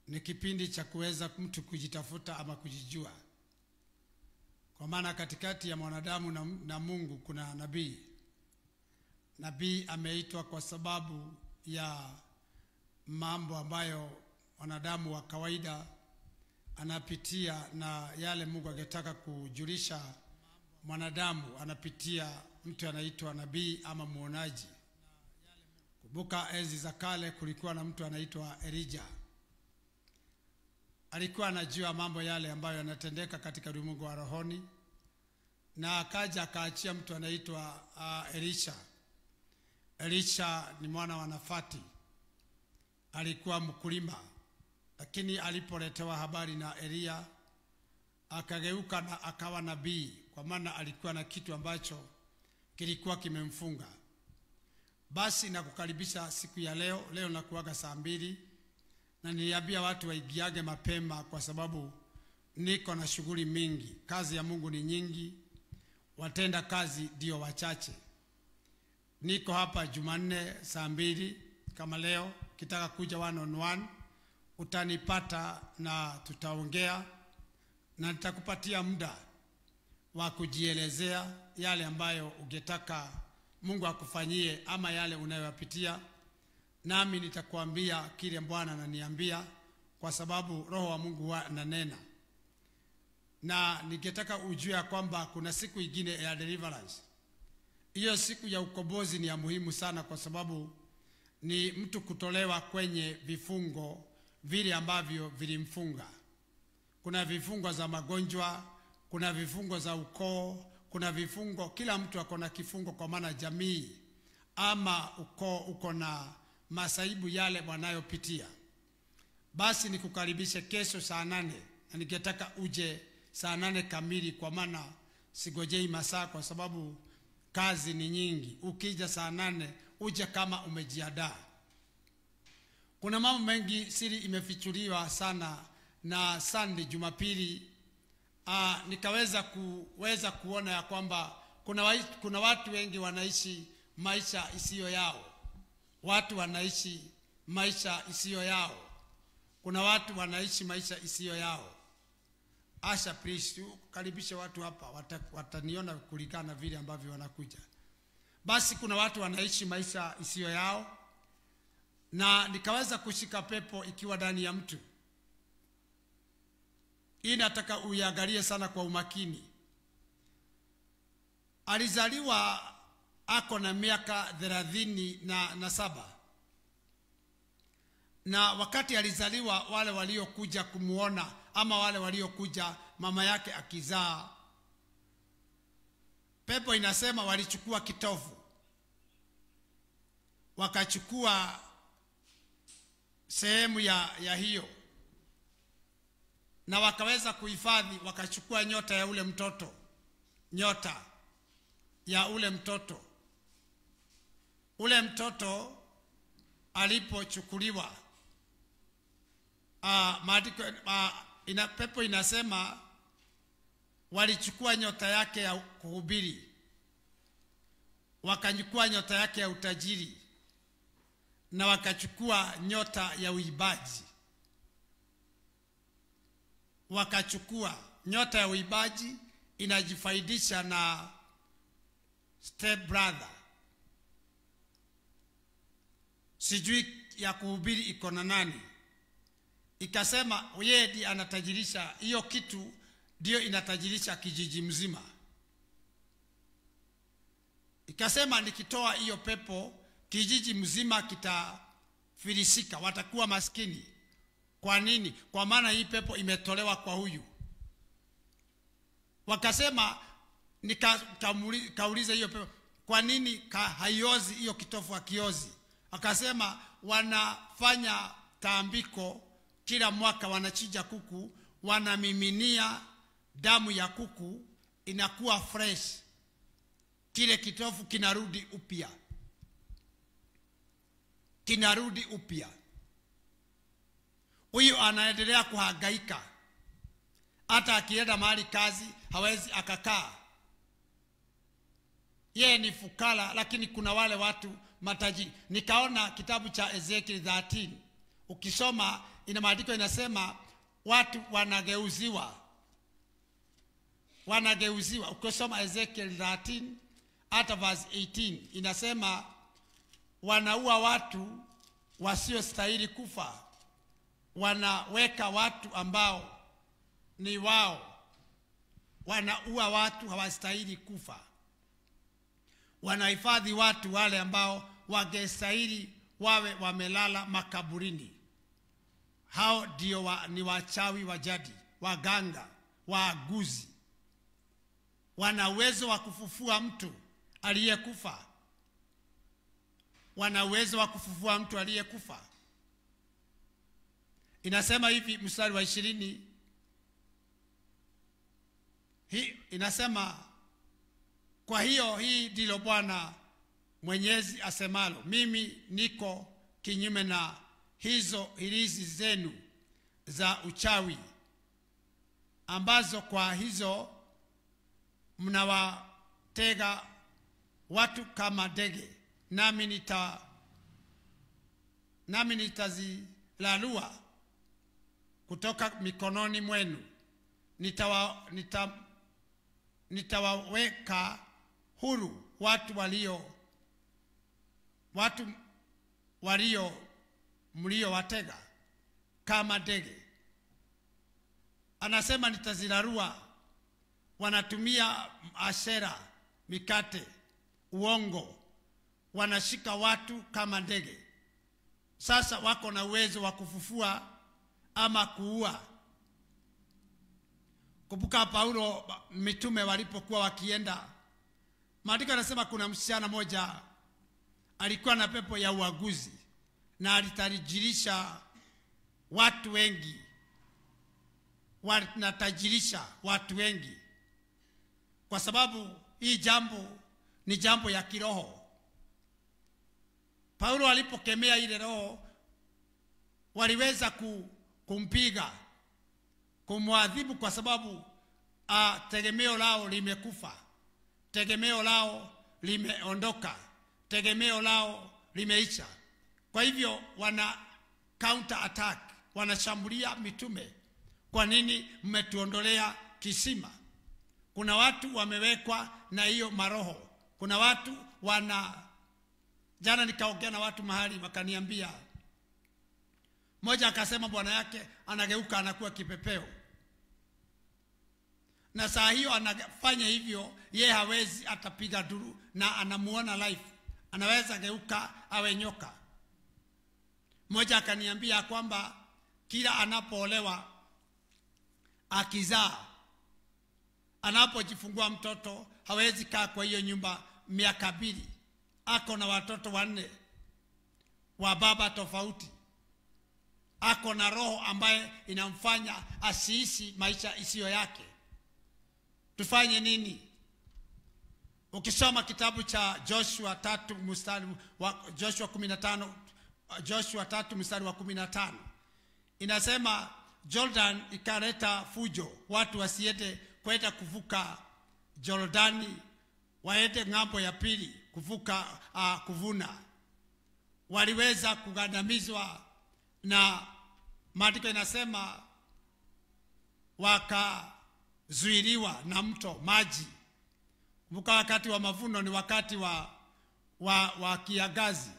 Ni kipindi cha kuweza mtu kujitafuta ama kujijua. Kwa maana katikati ya mwanadamu na Mungu kuna nabii. Nabii ameitwa kwa sababu ya mambo ambayo wanadamu wa kawaida anapitia, na yale Mungu angetaka kujulisha mwanadamu anapitia mtu anaitwa nabii ama muonaji. Kumbuka enzi za kale kulikuwa na mtu anaitwa Elijah. Alikuwa anajua mambo yale ambayo yanatendeka katika ulimwengu wa rohoni, na akaja akaachia mtu anaitwa Elisha. Elisha ni mwana wa Nafati. Alikuwa mkulima, lakini alipoletewa habari na Elia akageuka na akawa nabii, kwa maana alikuwa na kitu ambacho kilikuwa kimemfunga. Basi nakukaribisha siku ya leo. Leo nakuaga saa 2, na niliambia watu waigiage mapema kwa sababu niko na shughuli mingi. Kazi ya Mungu ni nyingi, watenda kazi ndio wachache. Niko hapa Jumanne saa 2 kama leo. Kitaka kuja 1 on 1 utanipata na tutaongea, na nitakupatia muda wa kujielezea yale ambayo ungetaka Mungu akufanyie ama yale unayoyapitia. Nami nitakuambia kile Bwana ananiambia, kwa sababu Roho wa Mungu ananena. Na ningetaka ujue kwamba kuna siku nyingine ya deliverance. Hiyo siku ya ukombozi ni ya muhimu sana, kwa sababu ni mtu kutolewa kwenye vifungo vile ambavyo vilimfunga. Kuna vifungo za magonjwa, kuna vifungo za ukoo, kuna vifungo, kila mtu ako na kifungo, kwa maana jamii ama ukoo uko na masaibu yale wanayopitia. Basi nikukaribishe kesho saa 8, na ningetaka uje saa 8 kamili, kwa maana sigojei masaa kwa sababu kazi ni nyingi. Ukija saa 8 uje kama umejiandaa. Kuna mambo mengi, siri imefichuliwa sana na Sunday Jumapili. Nikaweza kuweza kuona ya kwamba kuna watu wengi wanaishi maisha isiyo yao. Watu wanaishi maisha isiyo yao. Kuna watu wanaishi maisha isiyo yao. Asha, please, karibisha watu hapa, wataniona kulingana vile ambavyo wanakuja. Basi kuna watu wanaishi maisha isiyo yao, na nikaweza kushika pepo ikiwa ndani ya mtu. Hii nataka uiangalie sana kwa umakini. Alizaliwa ako na miaka 37. Na wakati alizaliwa, wale waliokuja kumuona ama wale waliokuja mama yake akizaa, pepo inasema walichukua kitovu, wakachukua sehemu ya hiyo, na wakaweza kuhifadhi, wakachukua nyota ya ule mtoto, nyota ya ule mtoto. Ule mtoto alipochukuliwa, maandiko, pepo inasema walichukua nyota yake ya kuhubiri, wakachukua nyota yake ya utajiri, na wakachukua nyota ya uibaji. Wakachukua nyota ya uibaji, inajifaidisha na step brother. Sijui ya kuhubiri iko na nani. Ikasema yeye ndiye anatajirisha hiyo kitu, ndio inatajirisha kijiji mzima. Ikasema nikitoa hiyo pepo, kijiji mzima kitafilisika, watakuwa maskini. Kwa nini? Kwa maana hii pepo imetolewa kwa huyu. Wakasema, nikauliza hiyo pepo, kwa nini haiozi hiyo kitofu hakiozi? Akasema wanafanya tambiko kila mwaka, wanachinja kuku, wanamiminia damu ya kuku, inakuwa fresh. Kile kitofu kinarudi upya. Kinarudi upya. Huyu anaendelea kuhangaika. Hata akienda mahali kazi hawezi akakaa. Yeye ni fukara, lakini kuna wale watu matajiri. Nikaona kitabu cha Ezekiel 13. Ukisoma ina maandiko inasema watu wanageuziwa. Wanageuziwa. Ukisoma Ezekiel 13 hata verse 18 inasema wanaua watu wasiostahili kufa. Wanaweka watu ambao ni wao. Wanaua watu hawastahili kufa. Wanahifadhi watu wale ambao wangestahili wawe wamelala makaburini. Hao ndio ni wachawi wa jadi, waganga, waaguzi. Wana uwezo wa kufufua mtu aliyekufa. Wana uwezo wa kufufua mtu aliyekufa. Inasema hivi mstari wa 20. Hii inasema, kwa hiyo hii ndilo Bwana Mwenyezi asemalo, mimi niko kinyume na hizo hirizi zenu za uchawi, ambazo kwa hizo mnawatega watu kama ndege, nami nitazilalua kutoka mikononi mwenu. Nitawaweka huru watu walio mliowatega kama ndege. Anasema nitazilarua. Wanatumia ashera, mikate, uongo. Wanashika watu kama ndege. Sasa wako na uwezo wa kufufua ama kuua. Kumbuka Paulo mitume walipokuwa wakienda, maandiko yanasema kuna msichana moja alikuwa na pepo ya uaguzi na alitajirisha watu wengi. Wanatajirisha watu wengi kwa sababu hii jambo ni jambo ya kiroho. Paulo alipokemea ile roho, waliweza kumpiga, kumwadhibu, kwa sababu tegemeo lao limekufa, tegemeo lao limeondoka, tegemeo lao limeisha. Kwa hivyo wana counter attack, wanashambulia mitume. Kwa nini mmetuondolea kisima? Kuna watu wamewekwa na hiyo maroho. Kuna watu wana, jana nikaongea na watu mahali wakaniambia, mmoja akasema bwana yake anageuka anakuwa kipepeo. Na saa hiyo anafanya hivyo, ye hawezi, atapiga duru na anamuona life. Anaweza geuka awe nyoka. Mmoja akaniambia kwamba kila anapoolewa, akizaa, anapojifungua mtoto hawezi kaa kwa hiyo nyumba miaka 2. Ako na watoto 4 wa baba tofauti. Ako na roho ambaye inamfanya asiishi maisha isiyo yake. Tufanye nini? Ukisoma kitabu cha Joshua 3 mstari wa Joshua 15, Joshua 3 mstari wa 15, inasema Jordan ikaleta fujo, watu wasiende kwenda kuvuka Jordani, waende ng'ambo ya pili kuvuka, kuvuna. Waliweza kugandamizwa na maandiko inasema wakazuiliwa na mto maji. Kumbuka wakati wa mavuno ni wakati wa kiangazi,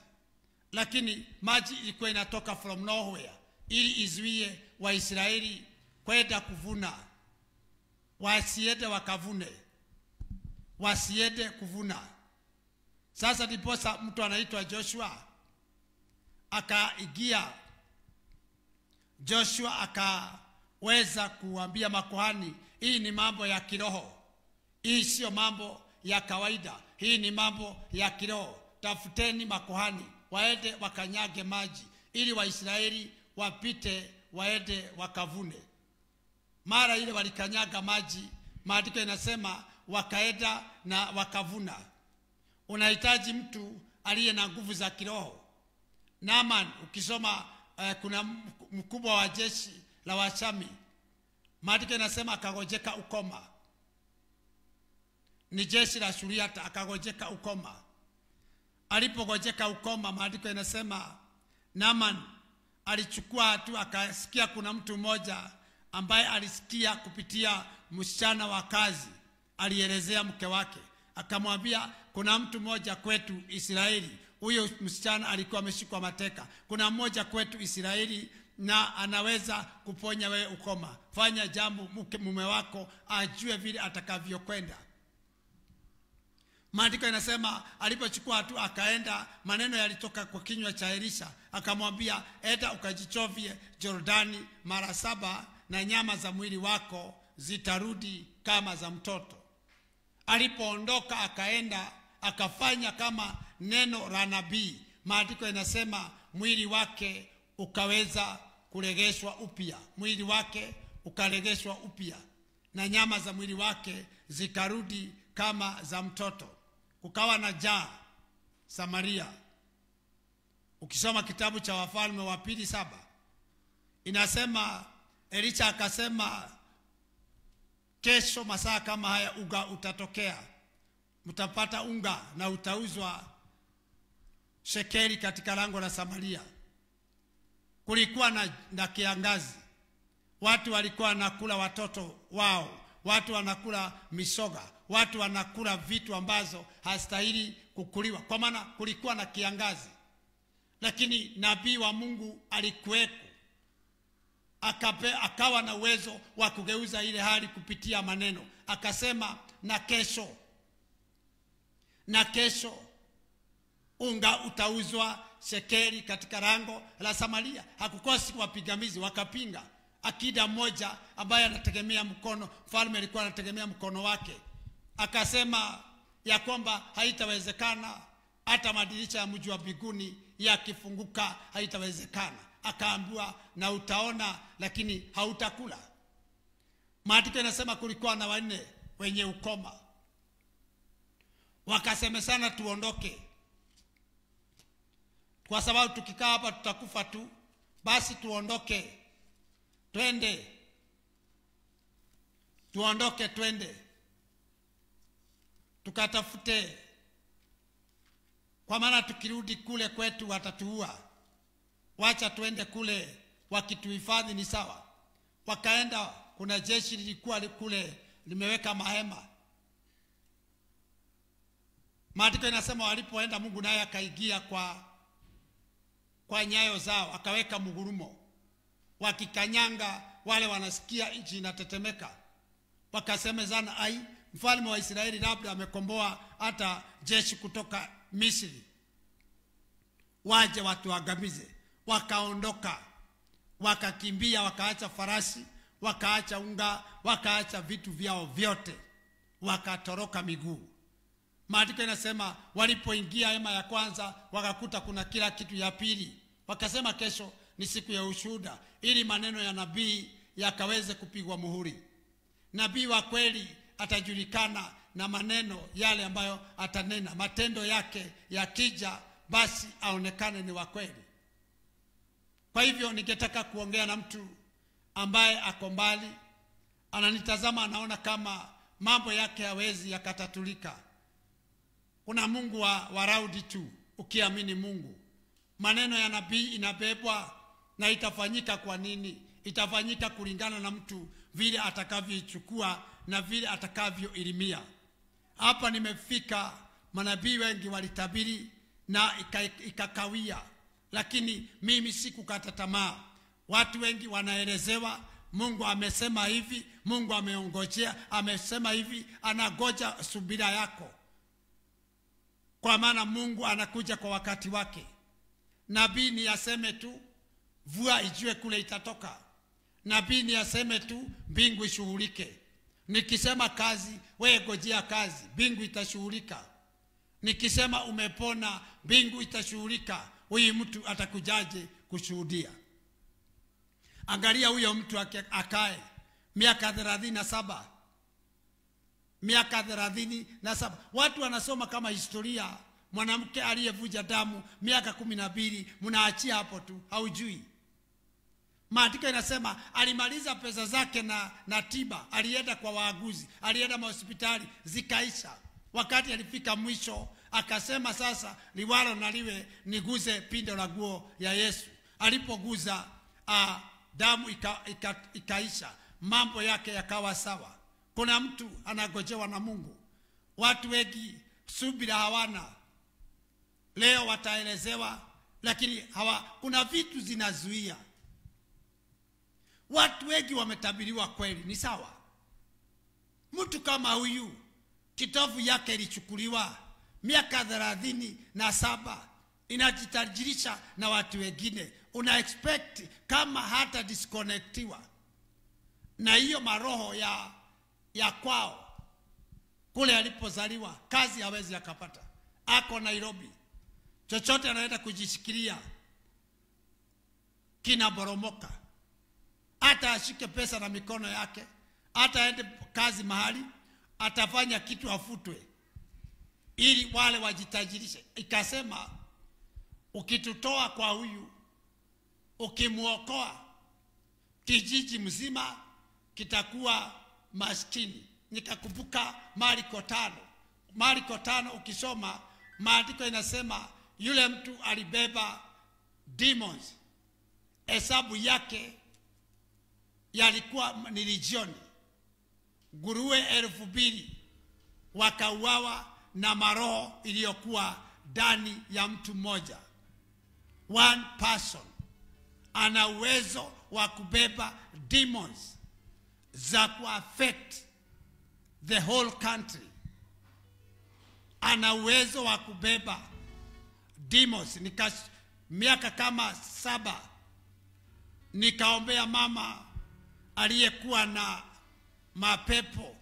lakini maji ilikuwa inatoka from nowhere ili izuie Waisraeli kwenda kuvuna, wasiende wakavune, wasiende kuvuna. Sasa ndiposa mtu anaitwa Joshua akaingia. Joshua akaweza kuambia makuhani, hii ni mambo ya kiroho, hii sio mambo ya kawaida, hii ni mambo ya kiroho. Tafuteni makuhani waende wakanyage maji ili Waisraeli wapite waende wakavune. Mara ile walikanyaga maji, maandiko inasema wakaenda na wakavuna. Unahitaji mtu aliye na nguvu za kiroho. Naaman, ukisoma kuna mkubwa wa jeshi la Washami, maandiko inasema akagojeka ukoma. Ni jeshi la Suriata, akagojeka ukoma. Alipogojeka ukoma, maandiko inasema Naaman Alichukua tu, akasikia kuna mtu mmoja ambaye alisikia kupitia msichana wa kazi, alielezea mke wake, akamwambia kuna mtu mmoja kwetu Israeli. Huyo msichana alikuwa ameshikwa mateka. Kuna mmoja kwetu Israeli na anaweza kuponya wewe ukoma. Fanya jambo, mume wako ajue vile atakavyokwenda. Maandiko yanasema alipochukua tu akaenda, maneno yalitoka kwa kinywa cha Elisha, akamwambia enda ukajichovye Jordani mara 7 na nyama za mwili wako zitarudi kama za mtoto. Alipoondoka akaenda akafanya kama neno la nabii. Maandiko yanasema mwili wake ukaweza kuregeshwa upya, mwili wake ukaregeshwa upya na nyama za mwili wake zikarudi kama za mtoto. Kukawa na njaa Samaria. Ukisoma kitabu cha Wafalme wa Pili 7 inasema Elisha akasema kesho masaa kama haya uga utatokea, mtapata unga na utauzwa shekeli katika lango la Samaria. Kulikuwa na kiangazi. Watu walikuwa wanakula watoto wao, watu wanakula misoga, watu wanakula vitu ambazo hastahili kukuliwa, kwa maana kulikuwa na kiangazi. Lakini nabii wa Mungu alikuweko, akawa na uwezo wa kugeuza ile hali kupitia maneno. Akasema na kesho, na kesho unga utauzwa shekeli katika lango la Samaria. Hakukosi wapigamizi, wakapinga. Akida mmoja ambaye anategemea mkono, mfalme alikuwa anategemea mkono wake, akasema ya kwamba haitawezekana, hata madirisha ya mji wa mbinguni yakifunguka haitawezekana. Akaambiwa na utaona lakini hautakula. Maandiko yanasema kulikuwa na wanne wenye ukoma, wakasemesana tuondoke, kwa sababu tukikaa hapa tutakufa tu, basi tuondoke twende, tuondoke twende tukatafute, kwa maana tukirudi kule kwetu watatuua. Wacha twende kule, wakituhifadhi ni sawa. Wakaenda, kuna jeshi lilikuwa kule limeweka mahema. Maandiko inasema walipoenda, Mungu naye akaingia kwa nyayo zao, akaweka mgurumo. Wakikanyanga wale wanasikia nchi inatetemeka. Wakasemezana, ai, mfalme wa Israeli labda amekomboa hata jeshi kutoka Misri, waje watuangamize. Wakaondoka, wakakimbia, wakaacha farasi, wakaacha unga, wakaacha vitu vyao vyote, wakatoroka miguu. Maandiko inasema walipoingia hema ya kwanza wakakuta kuna kila kitu. Ya pili wakasema kesho ni siku ya ushuhuda, ili maneno ya nabii yakaweze kupigwa muhuri. Nabii wa kweli atajulikana na maneno yale ambayo atanena, matendo yake yakija basi aonekane ni wa kweli. Kwa hivyo ningetaka kuongea na mtu ambaye ako mbali, ananitazama, anaona kama mambo yake hawezi yakatatulika. Kuna Mungu wa raudi tu, ukiamini Mungu. Maneno ya nabii inabebwa na itafanyika. Kwa nini? Itafanyika kulingana na mtu vile atakavyoichukua na vile atakavyoilimia. Hapa nimefika, manabii wengi walitabiri na ikakawia, lakini mimi sikukata tamaa. Watu wengi wanaelezewa Mungu amesema hivi, Mungu ameongojea, amesema hivi, anagoja subira yako. Kwa maana Mungu anakuja kwa wakati wake. Nabii ni aseme tu, vua ijue kule itatoka. Nabii ni aseme tu, mbingu ishughulike. Nikisema kazi, wewe gojea kazi, mbingu itashughulika. Nikisema umepona, mbingu itashughulika. Huyu mtu atakujaje kushuhudia? Angalia huyo mtu akae miaka 37. Miaka 37. Watu wanasoma kama historia, mwanamke aliyevuja damu miaka 12, mnaachia hapo tu, haujui. Maandiko inasema alimaliza pesa zake na tiba, alienda kwa waaguzi, alienda hospitali, zikaisha. Wakati alifika mwisho akasema sasa liwalo na liwe, niguze pindo la nguo ya Yesu. Alipoguza damu ikaisha, mambo yake yakawa sawa. Kuna mtu anagojewa na Mungu. Watu wengi subira hawana. Leo wataelezewa, lakini kuna vitu zinazuia. Watu wengi wametabiriwa kweli, ni sawa. Mtu kama huyu kitovu yake ilichukuliwa miaka 37, inajitajirisha na watu wengine. Una expect kama hata disconnectiwa na hiyo maroho ya kwao kule alipozaliwa, kazi hawezi akapata. Ako Nairobi, chochote anaenda kujishikilia kinaboromoka. Hata ashike pesa na mikono yake, hata aende kazi mahali, atafanya kitu afutwe ili wale wajitajirishe. Ikasema ukitutoa kwa huyu, ukimuokoa, kijiji mzima kitakuwa maskini. Nikakumbuka Marko 5. Marko 5 ukisoma maandiko inasema yule mtu alibeba demons, hesabu yake yalikuwa ni legioni, nguruwe 2000 wakauawa na maroho iliyokuwa ndani ya mtu mmoja. One person ana uwezo wa kubeba demons za kuaffect the whole country. Ana uwezo wa kubeba demons. Miaka kama 7 nikaombea mama aliyekuwa na mapepo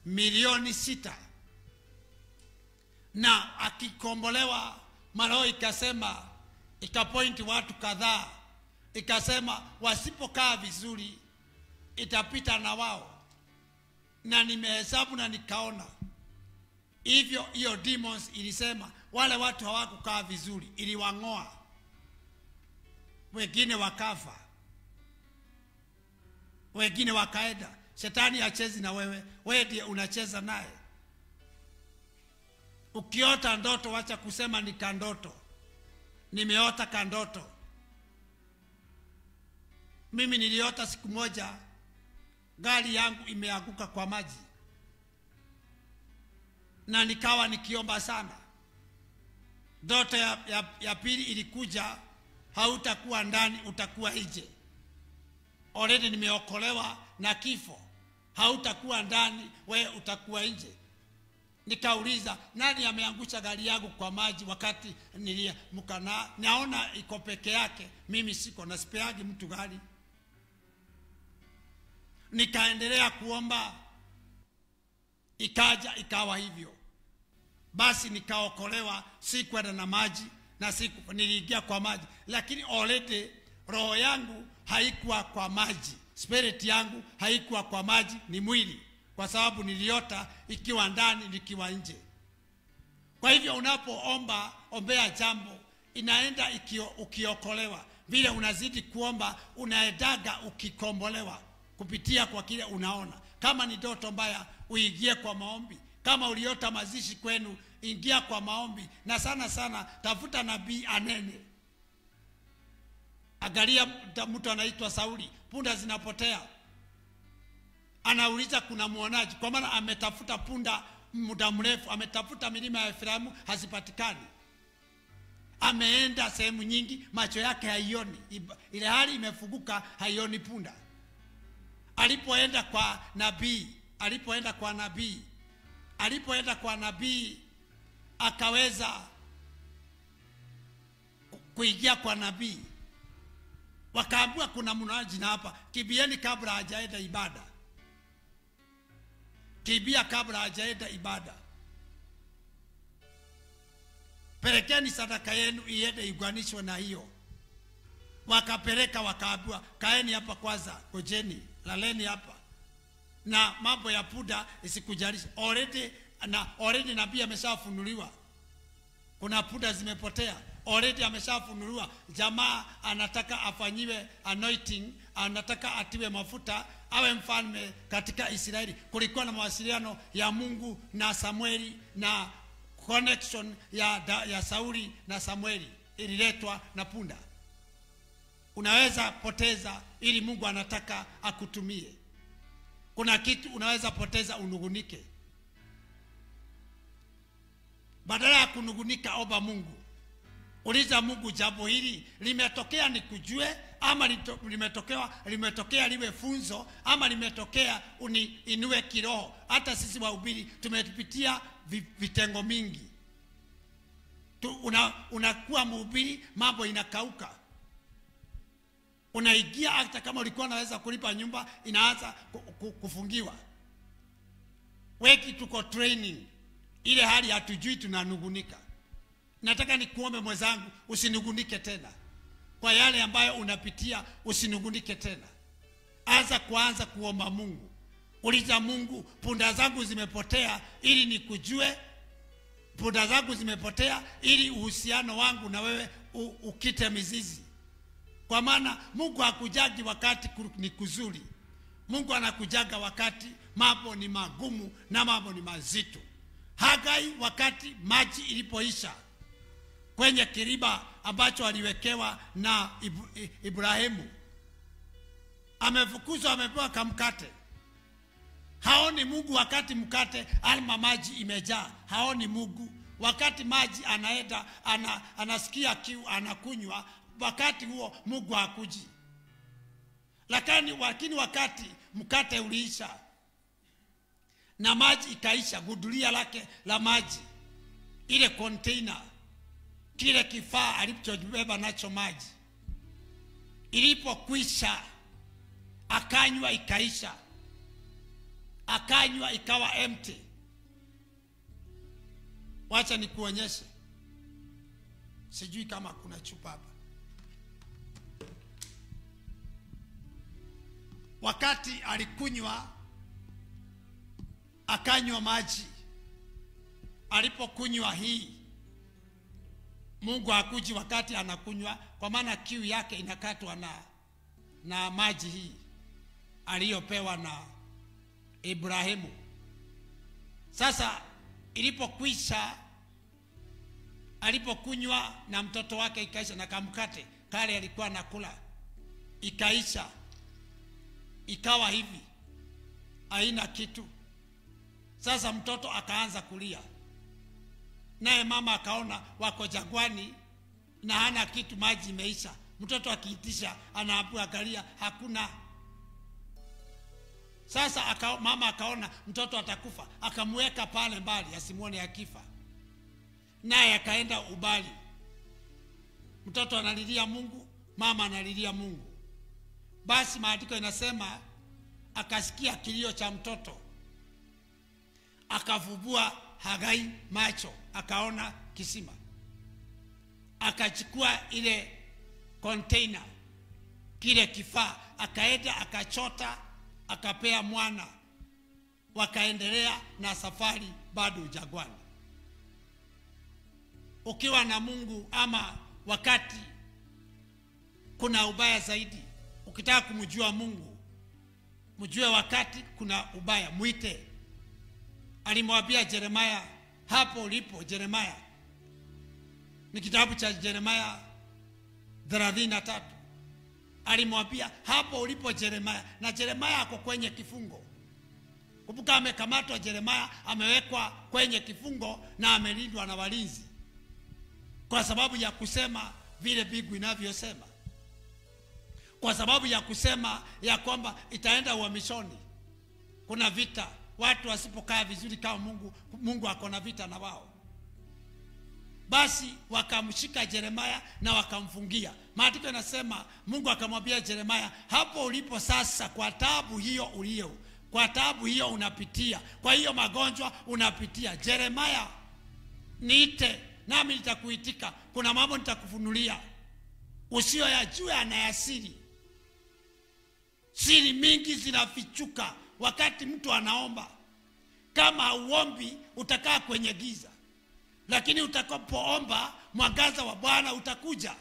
6,000,000, na akikombolewa maroho ikasema, ikapointi watu kadhaa, ikasema wasipokaa vizuri itapita na wao. Na nimehesabu na nikaona hivyo, hiyo demons ilisema wale watu hawakukaa vizuri, iliwangoa, wengine wakafa, wengine wakaenda. Shetani hachezi na wewe, wewe ndiye unacheza naye. Ukiota ndoto, wacha kusema ni kandoto, nimeota kandoto. Mimi niliota siku moja gari yangu imeanguka kwa maji, na nikawa nikiomba sana. Ndoto ya pili ilikuja, hautakuwa ndani, utakuwa nje. Already nimeokolewa na kifo. Hautakuwa ndani, wewe utakuwa nje. Nikauliza, nani ameangusha gari yangu kwa maji wakati niliamka na naona iko peke yake, mimi siko na sipeagi mtu gari. Nikaendelea kuomba, ikaja ikawa hivyo. Basi nikaokolewa, sikwenda na maji na siku niliingia kwa maji, lakini already roho yangu haikuwa kwa maji, spirit yangu haikuwa kwa maji, ni mwili, kwa sababu niliota ikiwa ndani nikiwa nje. Kwa hivyo unapoomba, ombea jambo, inaenda ukiokolewa. Vile unazidi kuomba, unaendaga ukikombolewa kupitia kwa kile unaona. Kama ni ndoto mbaya, uingie kwa maombi. Kama uliota mazishi kwenu, ingia kwa maombi. Na sana sana tafuta nabii anene. Angalia mtu anaitwa Sauli, punda zinapotea, anauliza kuna muonaji, kwa maana ametafuta punda muda mrefu, ametafuta milima ya Efraimu hazipatikani. Ameenda sehemu nyingi, macho yake haioni, ile hali imefunguka, haioni punda. Alipoenda kwa nabii, alipoenda kwa nabii, alipoenda kwa nabii, akaweza kuingia kwa nabii. Wakaambiwa kuna mwonaji na hapa, kibieni kabla hajaenda ibada. Kibia kabla hajaenda ibada. Pelekeni sadaka yenu iende iunganishwe na hiyo. Wakapeleka, wakaambiwa kaeni hapa kwanza, gojeni, laleni hapa. Na mambo ya punda isikujalishe. Already na already nabii ameshafunuliwa. Kuna punda zimepotea. Already ameshafunuliwa. Jamaa anataka afanyiwe anointing, anataka atiwe mafuta awe mfalme katika Israeli. Kulikuwa na mawasiliano ya Mungu na Samueli na connection ya Sauli na Samueli. ililetwa na punda. Unaweza poteza ili Mungu anataka akutumie. Kuna kitu unaweza poteza unugunike. Badala ya kunugunika, omba Mungu. Uliza Mungu, jambo hili limetokea nikujue, ama limetokea liwe funzo, ama limetokea uniinue kiroho. Hata sisi wahubiri tumepitia vitengo mingi. Unakuwa mhubiri, mambo inakauka. Unaingia hata kama ulikuwa unaweza kulipa nyumba, inaanza kufungiwa. Wengi tuko training, ile hali hatujui, tunanugunika. Nataka nikuombe mwenzangu, usinugunike tena. Kwa yale ambayo unapitia, usinugunike tena. Anza kuanza kuomba Mungu. Uliza Mungu, punda zangu zimepotea ili nikujue. Punda zangu zimepotea ili uhusiano wangu na wewe ukite mizizi. Kwa maana Mungu hakujagi wakati ni kuzuri. Mungu anakujaga wakati mambo ni magumu na mambo ni mazito. Hagai wakati maji ilipoisha kwenye kiriba ambacho aliwekewa na Ibrahimu, amefukuzwa, amepewa kamkate. Haoni Mungu wakati mkate alma maji imejaa. Haoni Mungu wakati maji anaenda, anasikia kiu, anakunywa. Wakati huo Mungu hakuji. Lakini wakati mkate uliisha na maji ikaisha, gudulia lake la maji, ile container, kile kifaa alichobeba nacho maji, ilipokwisha akanywa ikaisha, akanywa ikawa empty. Wacha nikuonyeshe. Sijui kama kuna chupa hapa. Wakati alikunywa, akanywa maji. Alipokunywa hii, Mungu hakuji wakati anakunywa, kwa maana kiu yake inakatwa na maji hii aliyopewa na Ibrahimu. Sasa ilipokwisha, alipokunywa na mtoto wake ikaisha, na kamkate kale alikuwa anakula ikaisha, ikawa hivi haina kitu. Sasa mtoto akaanza kulia, naye mama akaona wako jangwani na hana kitu, maji imeisha. Mtoto akiitisha anaambiwa angalia, hakuna. Sasa mama akaona mtoto atakufa, akamweka pale mbali asimuone akifa, naye akaenda ubali. Mtoto analilia Mungu, mama analilia Mungu. Basi maandiko inasema akasikia kilio cha mtoto, akavubua Hagai macho, akaona kisima. Akachukua ile container, kile kifaa, akaenda akachota, akapea mwana. Wakaendelea na safari bado jangwani. Ukiwa na Mungu, ama wakati kuna ubaya zaidi, ukitaka kumjua Mungu, mjue wakati kuna ubaya, muite. Alimwambia Jeremia, hapo ulipo Jeremia. Ni kitabu cha Jeremia 33. Alimwambia hapo ulipo Jeremia, na Jeremia ako kwenye kifungo. Kumbuka amekamatwa Jeremia, amewekwa kwenye kifungo na amelindwa na walinzi kwa sababu ya kusema vile mbingu inavyosema, kwa sababu ya kusema ya kwamba itaenda uhamishoni, kuna vita, watu wasipokaa vizuri kama Mungu, Mungu ako na vita na wao. Basi wakamshika Jeremia na wakamfungia. Maandiko yanasema Mungu akamwambia Jeremia, hapo ulipo sasa, kwa taabu hiyo ulio, kwa taabu hiyo unapitia, kwa hiyo magonjwa unapitia, Jeremia, niite nami nitakuitika, kuna mambo nitakufunulia usiyoyajua na ya siri. Siri mingi zinafichuka wakati mtu anaomba. Kama hauombi utakaa kwenye giza, lakini utakapoomba mwangaza wa Bwana utakuja.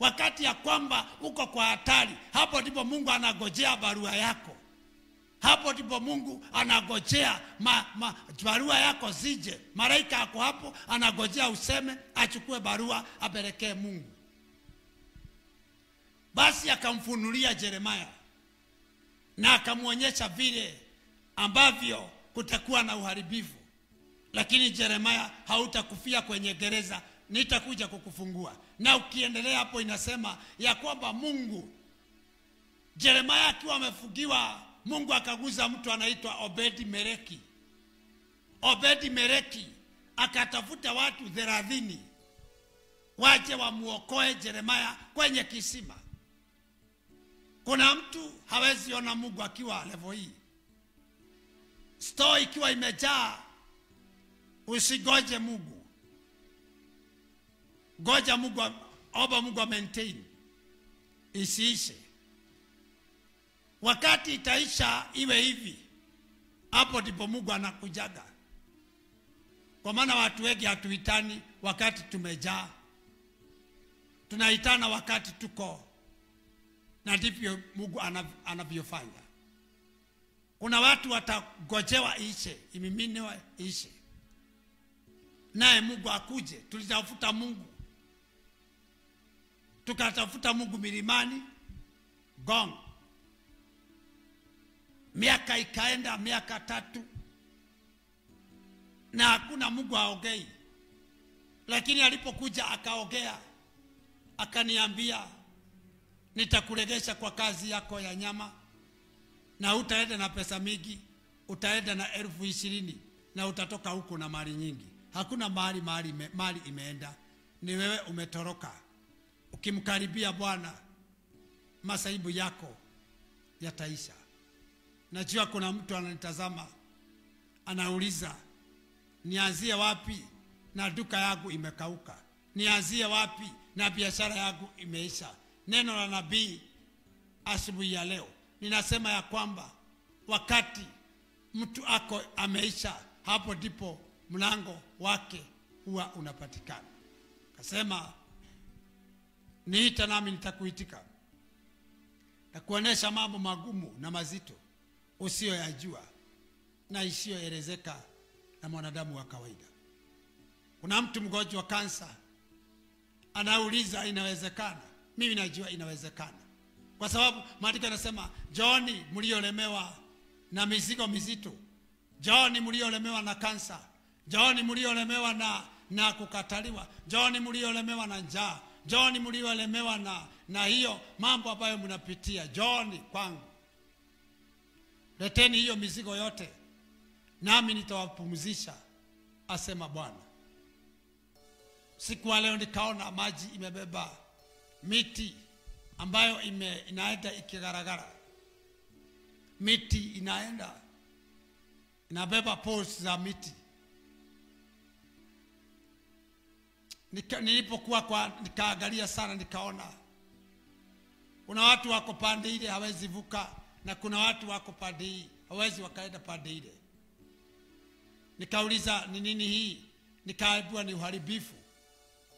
Wakati ya kwamba uko kwa hatari, hapo ndipo Mungu anagojea barua yako. Hapo ndipo Mungu anagojea barua yako zije. Malaika ako hapo anagojea useme, achukue barua apelekee Mungu. Basi akamfunulia Yeremia na akamuonyesha vile ambavyo kutakuwa na uharibifu. Lakini Yeremia, hautakufia kwenye gereza, nitakuja kukufungua. Na ukiendelea hapo inasema ya kwamba Mungu, Yeremia akiwa amefungiwa, Mungu akaguza mtu anaitwa Obedi Meleki. Obedi Meleki akatafuta watu 30 waje wamuokoe Yeremia kwenye kisima. Kuna mtu hawezi ona Mungu akiwa level hii. Store ikiwa imejaa, usigoje Mungu. Goja Mungu, omba Mungu maintain isiishe. Wakati itaisha iwe hivi, hapo ndipo Mungu anakujaga. Kwa maana watu wengi hatuitani wakati tumejaa, tunaitana wakati tuko, na ndivyo Mungu anavyofanya. Kuna watu watagojewa ishe, imiminewe ishe, naye Mungu akuje. Tulitafuta Mungu, tukatafuta Mungu milimani Gong. Miaka ikaenda, miaka 3, na hakuna Mungu haongei. Lakini alipokuja akaongea, akaniambia, nitakuregesha kwa kazi yako ya nyama, na utaenda na pesa mingi, utaenda na 20,000, na utatoka huko na mali nyingi. Hakuna mali imeenda, ni wewe umetoroka. Ukimkaribia Bwana, masaibu yako yataisha. Najua kuna mtu ananitazama, anauliza, nianzie wapi na duka yangu imekauka? Nianzie wapi na biashara yangu imeisha? Neno la nabii asubuhi ya leo ninasema ya kwamba wakati mtu ako ameisha, hapo ndipo mlango wake huwa unapatikana. Akasema, niita nami nitakuitika, nakuonesha mambo magumu na mazito usiyoyajua na isiyoelezeka na mwanadamu wa kawaida. Kuna mtu mgonjwa wa kansa anauliza inawezekana? Mimi najua inawezekana, kwa sababu maandiko yanasema, njooni mliolemewa na mizigo mizito, njooni mliolemewa na kansa, njooni mliolemewa na kukataliwa, njooni mliolemewa na njaa, njooni mliolemewa na hiyo mambo ambayo mnapitia, njooni kwangu. Leteni hiyo mizigo yote, nami nitawapumzisha, asema Bwana. Siku ya leo nikaona maji imebeba miti ambayo inaenda ikigaragara. Miti inaenda inabeba poles za miti. Nilipokuwa nikaangalia sana, nikaona kuna watu wako pande ile hawezi vuka, na kuna watu wako pande hii hawezi wakaenda pande ile. Nikauliza ni nini hii? Nikaambiwa ni uharibifu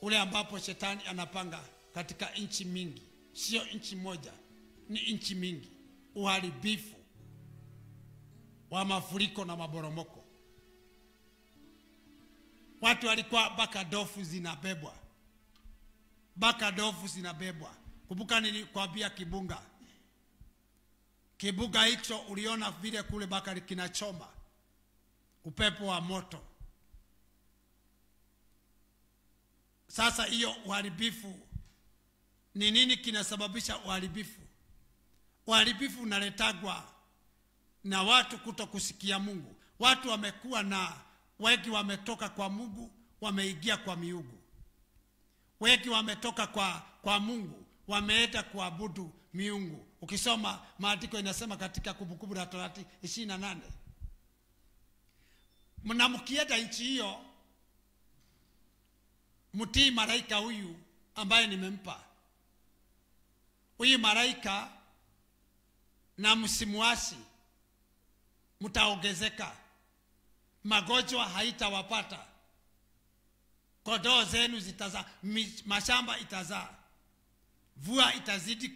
ule ambapo shetani anapanga katika nchi mingi, sio nchi moja, ni nchi mingi. Uharibifu wa mafuriko na maboromoko. Watu walikuwa baka dofu zinabebwa, baka dofu zinabebwa. Kumbuka nilikwambia kibunga. Kibunga hicho uliona vile kule baka kinachoma, upepo wa moto. Sasa hiyo uharibifu ni nini kinasababisha uharibifu? Uharibifu unaletagwa na watu kutokusikia Mungu. Watu wamekuwa na wengi wametoka kwa Mungu, wameingia kwa miungu. Wengi wametoka kwa Mungu, wameenda kuabudu miungu. Ukisoma maandiko inasema katika Kumbukumbu la Torati 28, na mkienda nchi hiyo, mtii malaika huyu ambaye nimempa. Huyu malaika na msimuasi, mtaongezeka. Magonjwa haitawapata. Kondoo zenu zitazaa, mashamba itazaa. Mvua itazidi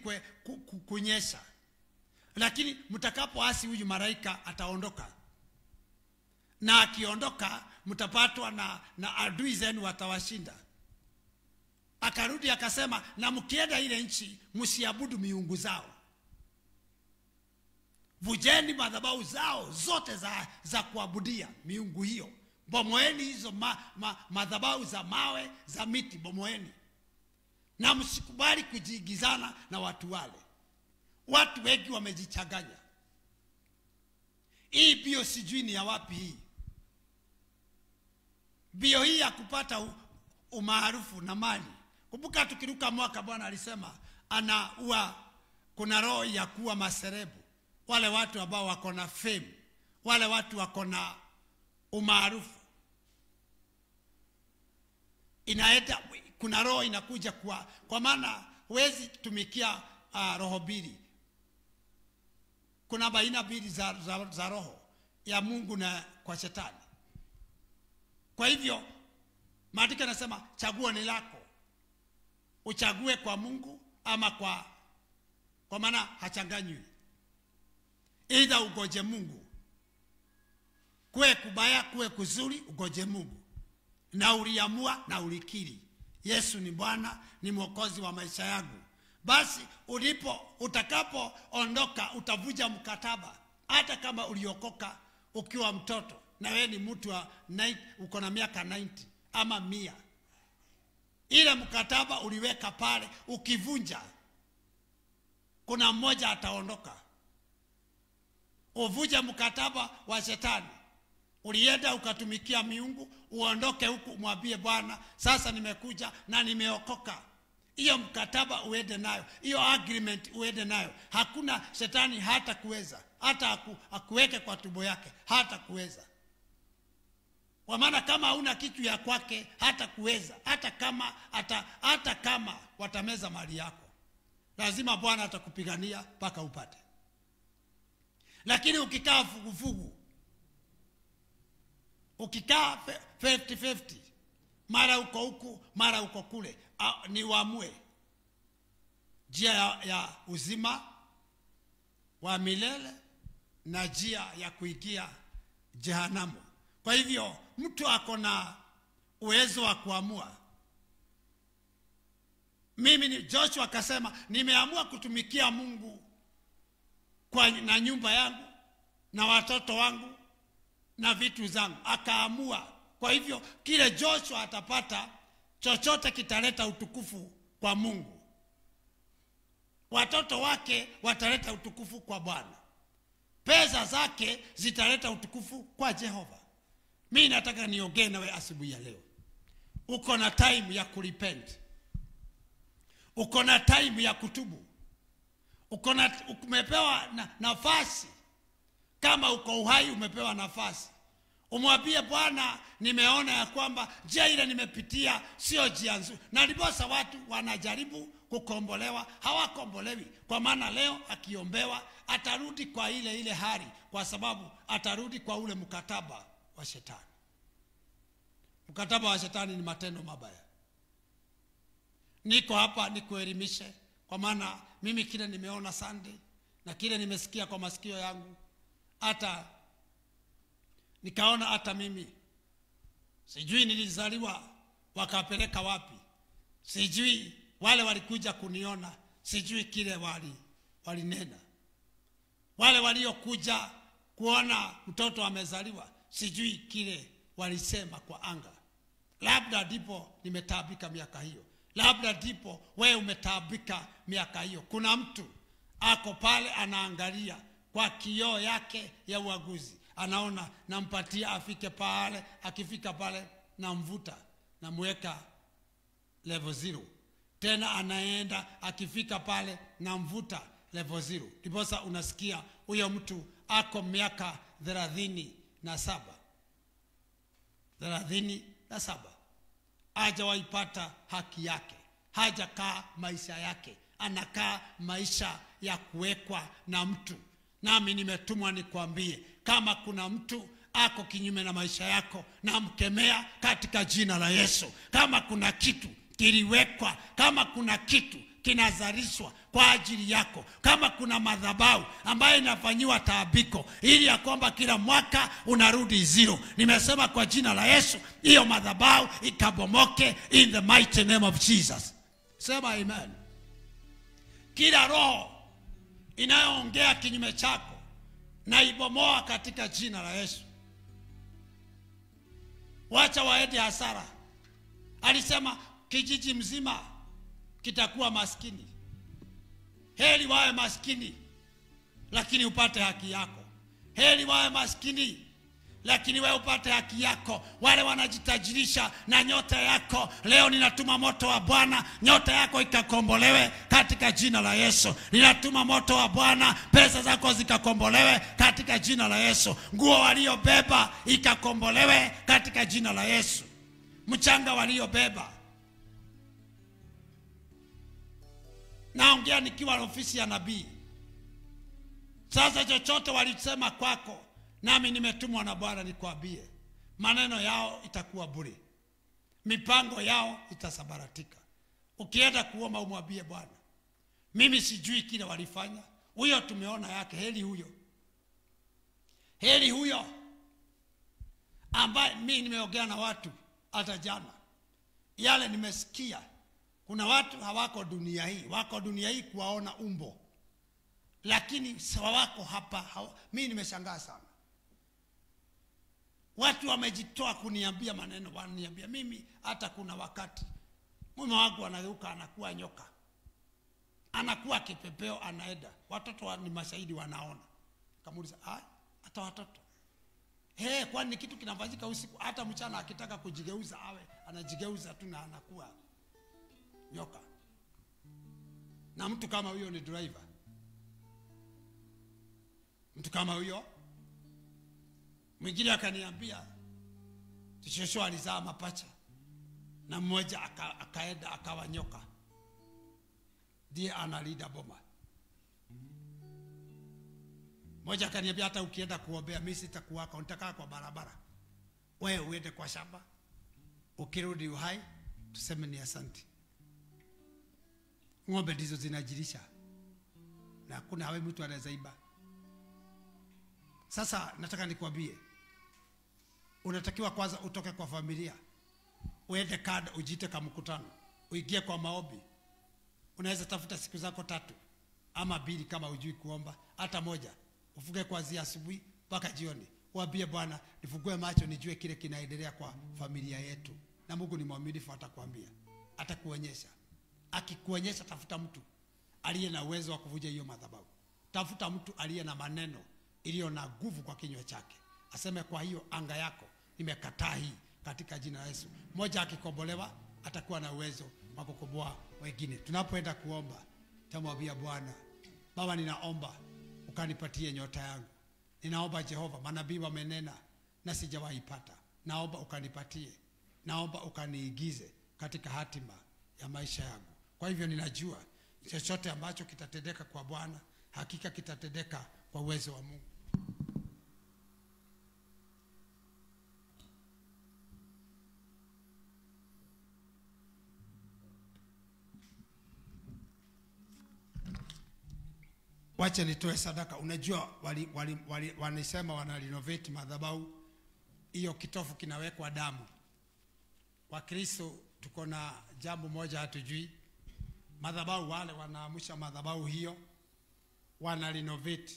kunyesha. Lakini mtakapoasi huyu malaika ataondoka. Na akiondoka mtapatwa na adui zenu watawashinda. Akarudi akasema, na mkienda ile nchi msiabudu miungu zao. Vujeni madhabahu zao zote za kuabudia miungu hiyo. Bomoeni hizo madhabahu za mawe, za miti, bomoeni. Na msikubali kujiigizana na watu wale. Watu wengi wamejichanganya. Hii bio sijui ni ya wapi hii. Bio hii ya kupata umaarufu na mali. Kumbuka tukiruka mwaka Bwana alisema anaua, kuna roho ya kuwa maserebu. Wale watu ambao wako na fame, wale watu wako na umaarufu. Inaeta, kuna roho inakuja kwa maana huwezi tumikia roho mbili. Kuna baina mbili za roho ya Mungu na kwa shetani. Kwa hivyo maandiko yanasema chaguo ni lako. Uchague kwa Mungu ama kwa maana hachanganywi. Either ugoje Mungu. Kuwe kubaya, kuwe kuzuri, ugoje Mungu. Na uliamua na ulikiri Yesu ni Bwana, ni Mwokozi wa maisha yangu. Basi utakapo ondoka utavuja mkataba. Hata kama uliokoka ukiwa mtoto na wewe ni mtu wa uko na miaka 90 ama 100. Ile mkataba uliweka pale ukivunja, kuna mmoja ataondoka. Uvunje mkataba wa shetani. Ulienda ukatumikia miungu, uondoke huku umwambie Bwana, sasa nimekuja na nimeokoka. Hiyo mkataba uende nayo, hiyo agreement uende nayo. Hakuna shetani hata kuweza, hata akuweke kwa tumbo yake, hata kuweza. Kwa maana kama huna kitu ya kwake hata kuweza, hata kama watameza mali yako, lazima Bwana atakupigania mpaka upate. Lakini ukikaa fugufugu, ukikaa 50-50, mara uko huku, mara uko kule, ni uamue njia ya uzima wa milele na njia ya kuingia jehanamu. Kwa hivyo mtu ako na uwezo wa kuamua. Mimi ni Joshua akasema nimeamua kutumikia Mungu na nyumba yangu na watoto wangu na vitu zangu. Akaamua. Kwa hivyo kile Joshua atapata chochote kitaleta utukufu kwa Mungu. Watoto wake wataleta utukufu kwa Bwana. Pesa zake zitaleta utukufu kwa Jehova. Mimi nataka niongee nawe asubuhi ya leo. Uko na time ya kurepent. Uko na time ya kutubu. Umepewa nafasi. Kama uko uhai umepewa nafasi. Umwambie Bwana, nimeona ya kwamba njia ile nimepitia sio njia nzuri. Na ndiposa watu wanajaribu kukombolewa, hawakombolewi. Kwa maana leo akiombewa atarudi kwa ile ile hali, kwa sababu atarudi kwa ule mkataba wa shetani. Mkataba wa shetani ni matendo mabaya. Niko hapa nikuelimishe, kwa maana mimi kile nimeona Sunday na kile nimesikia kwa masikio yangu, hata nikaona hata mimi sijui nilizaliwa wakapeleka wapi, sijui wale walikuja kuniona, sijui kile walinena. Wale waliokuja kuona mtoto amezaliwa, sijui kile walisema kwa anga. Labda ndipo nimetaabika miaka hiyo. Labda ndipo wewe umetaabika miaka hiyo. Kuna mtu ako pale anaangalia kwa kioo yake ya uaguzi. Anaona nampatia afike pale, akifika pale namvuta, namweka level 0. Tena anaenda akifika pale namvuta level 0. Ndiposa unasikia huyo mtu ako miaka 37. 37. Hajawaipata haki yake. Hajakaa maisha yake. Anakaa maisha ya kuwekwa na mtu. Nami nimetumwa nikwambie, kama kuna mtu ako kinyume na maisha yako, namkemea katika jina la Yesu. Kama kuna kitu kiliwekwa, kama kuna kitu kinazalishwa kwa ajili yako, kama kuna madhabahu ambayo inafanyiwa taabiko ili ya kwamba kila mwaka unarudi zero, nimesema kwa jina la Yesu, hiyo madhabahu ikabomoke in the mighty name of Jesus. Sema amen. Kila roho inayoongea kinyume chako na ibomoa katika jina la Yesu. Wacha waende hasara. Alisema kijiji mzima kitakuwa maskini. Heri wawe maskini lakini upate haki yako. Heri wawe maskini lakini wewe upate haki yako. Wale wanajitajirisha na nyota yako, leo ninatuma moto wa Bwana, nyota yako ikakombolewe katika jina la Yesu. Ninatuma moto wa Bwana, pesa zako zikakombolewe katika jina la Yesu. Nguo waliobeba ikakombolewe katika jina la Yesu. Mchanga waliobeba. Naongea nikiwa ofisi ya nabii. Sasa chochote walisema kwako, nami nimetumwa na Bwana nikwambie, maneno yao itakuwa bure, mipango yao itasambaratika. Ukienda kuomba umwambie Bwana, mimi sijui kile walifanya, huyo tumeona yake, heri huyo. Heri huyo ambaye mimi nimeongea na watu hata jana, yale nimesikia. Kuna watu hawako dunia hii, wako dunia hii kuwaona umbo, lakini hawako hapa. Mimi nimeshangaa sana. Watu wamejitoa kuniambia maneno, wananiambia mimi hata kuna wakati mume wangu anageuka anakuwa nyoka, anakuwa kipepeo, anaenda. Watoto ni mashahidi, wanaona. Kamuuliza, hata watoto? Hey, kwani kitu kinafanyika usiku? Hata mchana akitaka kujigeuza awe anajigeuza tu na anakuwa nyoka. Na mtu kama huyo ni driver. Mtu kama huyo. Mwingine akaniambia Joshua alizaa mapacha na mmoja akaenda akawa nyoka, ndiye analinda boma. Mmoja akaniambia hata ukienda kuombea mimi sitakuwaka, nitakaa kwa barabara, wewe uende kwa shamba, ukirudi uhai tuseme ni asante. Ng'ombe ndizo zinajilisha na hakuna hawe mtu anaweza iba. Sasa nataka nikwambie, unatakiwa kwanza utoke kwa familia, uende kada, ujiite kama mkutano, uingie kwa maombi. Unaweza tafuta siku zako 3 ama 2 kama hujui kuomba, hata moja. Ufunge kuanzia asubuhi mpaka jioni. Waambie Bwana, nifungue macho nijue kile kinaendelea kwa familia yetu. Na Mungu ni mwaminifu, atakwambia, atakuonyesha. Akikuonyesha, tafuta mtu aliye na uwezo wa kuvunja hiyo madhabahu. Tafuta mtu aliye na maneno iliyo na nguvu kwa kinywa chake, aseme kwa hiyo anga yako nimekataa hii katika jina la Yesu. Mmoja akikombolewa atakuwa na uwezo wa kukomboa wengine. Tunapoenda kuomba, tamwambia Bwana, Baba, ninaomba ukanipatie nyota yangu. Ninaomba Jehova, manabii wamenena na sijawahi pata, naomba ukanipatie, naomba ukaniigize katika hatima ya maisha yangu. Kwa hivyo ninajua chochote ambacho kitatendeka kwa Bwana, hakika kitatendeka kwa uwezo wa Mungu. Wacha nitoe sadaka. Unajua walisema wana renovate madhabahu, hiyo kitofu kinawekwa damu. Wakristo tuko na jambo moja hatujui. Madhabahu wale wanaamsha madhabahu hiyo, wana renovate,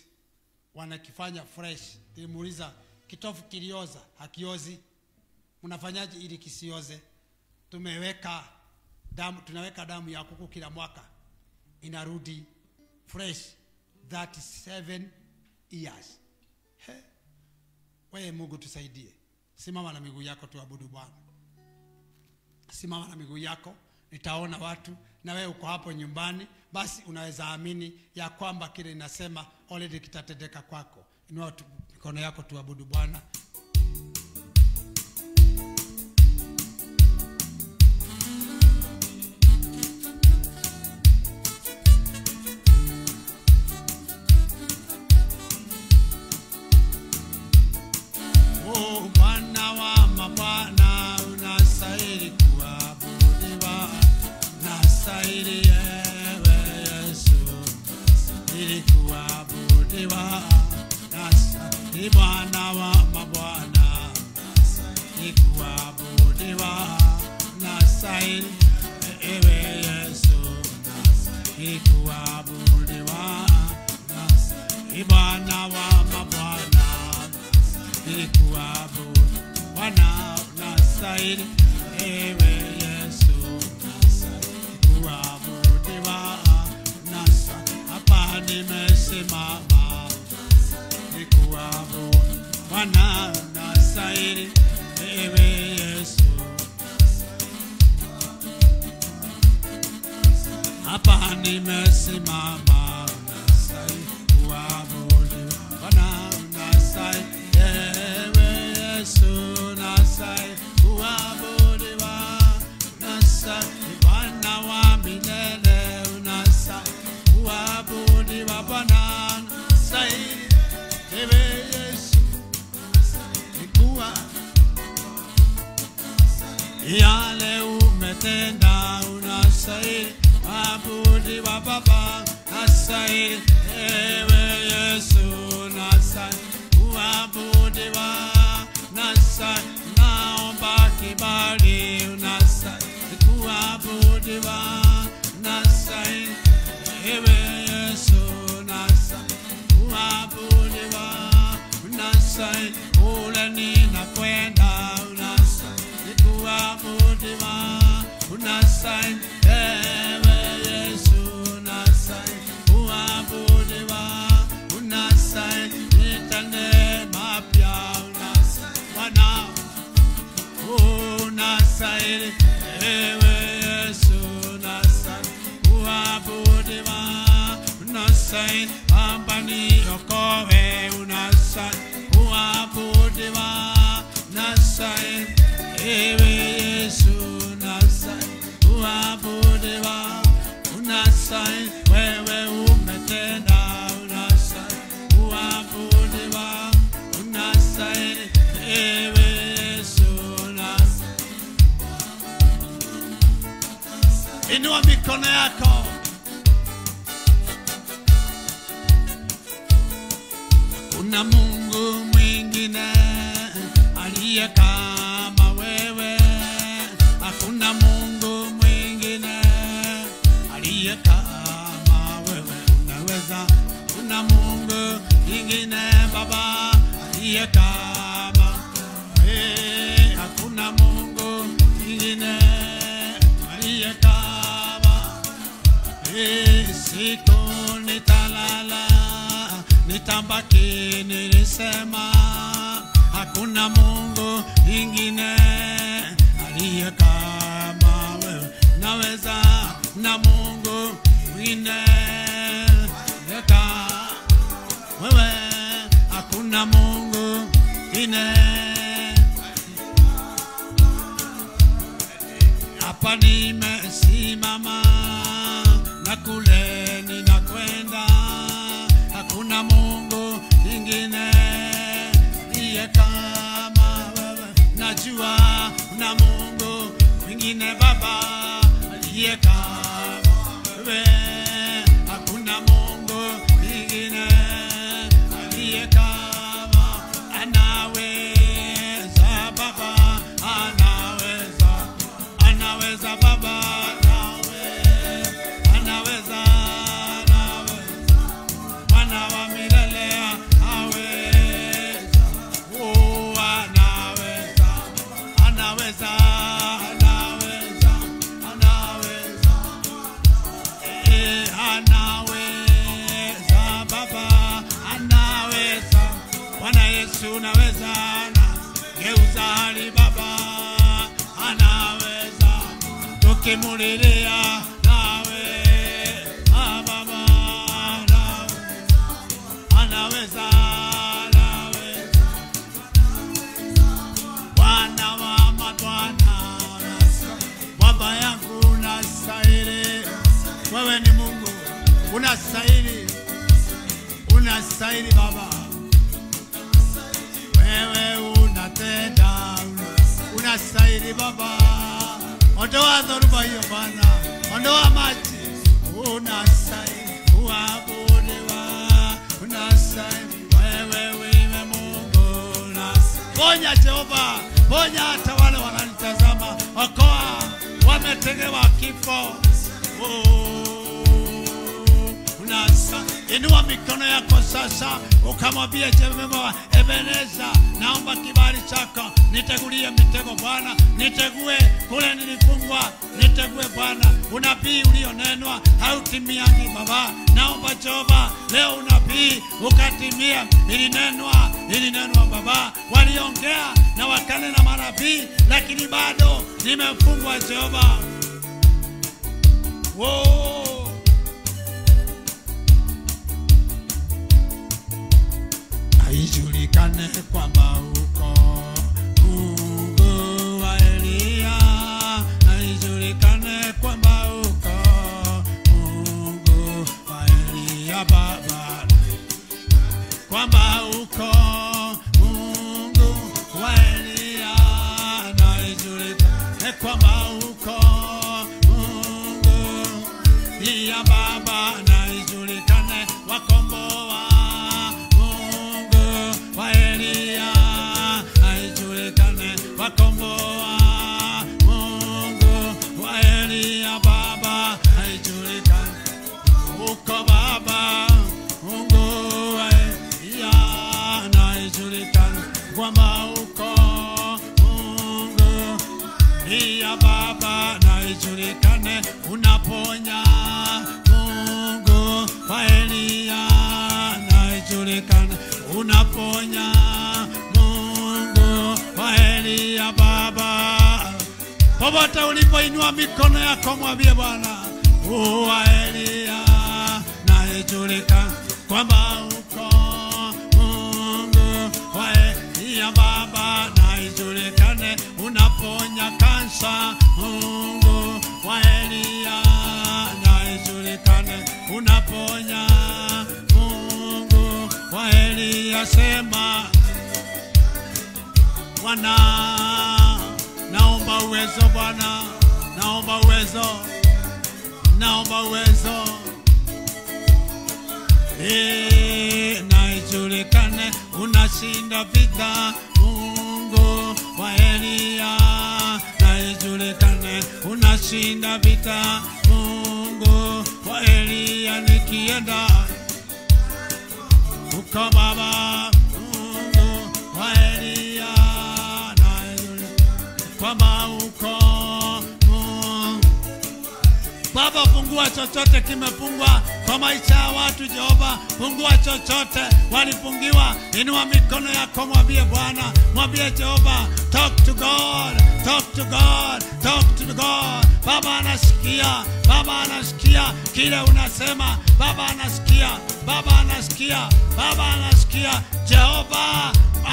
wanakifanya fresh. Nilimuuliza, kitofu kilioza, hakiozi, mnafanyaje ili kisioze? Tumeweka damu, tunaweka damu ya kuku kila mwaka, inarudi fresh 37 years. He, wewe Mungu tusaidie. Simama na miguu yako tuabudu Bwana. Simama na miguu yako, nitaona watu. Na wewe uko hapo nyumbani, basi unaweza amini ya kwamba kile inasema already kitatendeka kwako. Inua mikono yako tuabudu Bwana. Oh, Bwana wa mabwana, unastahili kuabudiwa, unastahili ewe kuabudiwa, unastahili Bwana wa mabwana, unastahili kuabudiwa, unastahili ewe Yesu, unastahili kuabudiwa, unastahili Bwana wa mabwana, unastahili kuabudiwa, Bwana unastahili ewe Yesu, unastahili kuabudiwa, unastahili. Hapa nimesimama nikuabudu, Bwana unastahili ewe Yesu. Hapa nimesimama unastahili kuabudiwa, Bwana unastahili ewe Yesu, unastahili kuabudiwa, unastahili Bwana wa milele, unastahili kuabudiwa, Bwana unastahili ewe Yesu, kuwa yale umetenda, unastahili abudiwa Baba, unastahili ewe Yesu, unastahili kuabudiwa, unastahili. Naomba kibali, unastahili kuabudiwa, unastahili ewe Yesu, unastahili kuabudiwa, unastahili. Kule ninakwenda, unastahili kuabudiwa, unastahili ewe Yesu, unastahili kuabudiwa, unastahili. Nitende mapya, unastahili Bwana, unastahili ewe Yesu, unastahili kuabudiwa, unastahili. Baba niokoe, unastahili kuabudiwa, unastahili ewe Yesu, unastahili kuabudiwa, unastahili. Wewe umetenda, unastahili kuabudiwa, unastahili ewe Yesu, unastahili. Inua mikono yako. Kuna Mungu mwingine aliye kama wewe, hakuna Mungu mwingine aliye kama wewe, unaweza. Kuna Mungu mwingine Baba aliye kama wewe, hakuna Mungu mwingine aliye kama wewe. Siku nitalala nitabaki nilisema, hakuna Mungu mwingine aliye kama wewe, naweza na Mungu mwingine aliye kama wewe, hakuna Mungu mwingine. Hapa nimesimama na kule ninakwenda, hakuna Mungu mwingine aliye kama wewe, najua kuna Mungu mwingine Baba aliye kama wewe, hakuna Mungu mwingine aliye kama. Anaweza Baba, anaweza, anaweza Baba, anaweza, anaweza, Bwana wa milele aweza, oh anaweza, anaweza, anaweza, anaweza, eh, anaweza Baba, anaweza. Bwana Yesu unaweza, geuza hali Baba, anaweza, tukimulilia nawe Baba, anaweza, anaweza. Bwana wa mabwana, Baba yangu unastahili, wewe ni Mungu, unastahili, unastahili Baba, wewe unatenda, unastahili Baba. Ondoa dhoruba hiyo Bwana, ondoa maji, unastahili kuabudiwa, unastahili. Ponya Jehova, ponya hata wale wananitazama. Okoa wametegewa kifo. Inua mikono yako sasa ukamwambia Jehova, Ebeneza, naomba kibali chako, nitegulie mitego Bwana, nitegue kule nilifungwa, nitegue Bwana. Unabii ulionenwa hautimiangi Baba, naomba Jehova leo unabii ukatimia. Ilinenwa, ilinenwa Baba, waliongea na wakanena manabii, lakini bado nimefungwa Jehova. Whoa. Ijulikane kwamba uko Mungu wa Elia, ijulikane kwamba uko Mungu wa Elia Baba, kwamba uko Mungu wa Elia, ijulikane kwamba uko Mungu ya Baba, ijulikane wakomboa wakomboa Mungu wa Elia Baba, haijulikani uko Baba Mungu wa Elia, haijulikani kwamba uko Mungu ya Baba, haijulikane unaponya Mungu wa Elia, haijulikane unaponya Mungu wa Elia Baba. Popote ulipoinua mikono yako mwambie Bwana, wa Elia, na ijulikane kwamba uko Mungu wa Elia Baba, na ijulikane unaponya kansa Mungu wa Elia, na ijulikane unaponya Mungu wa Elia. Sema Bwana, naomba uwezo Bwana, naomba uwezo, naomba uwezo. Na ijulikane unashinda vita Mungu wa Elia, na ijulikane unashinda vita Mungu wa Elia. Nikienda uko Baba Mungu wa Elia, kwamba uko Mungu. Baba, fungua chochote kimefungwa kwa maisha ya watu Jehova. Fungua chochote walifungiwa. Inua mikono yako mwambie Bwana, mwambie Jehova, talk to God, talk to God, talk to God. Baba anasikia, Baba anasikia kile unasema. Baba anasikia, Baba anasikia, Baba anasikia. Jehova,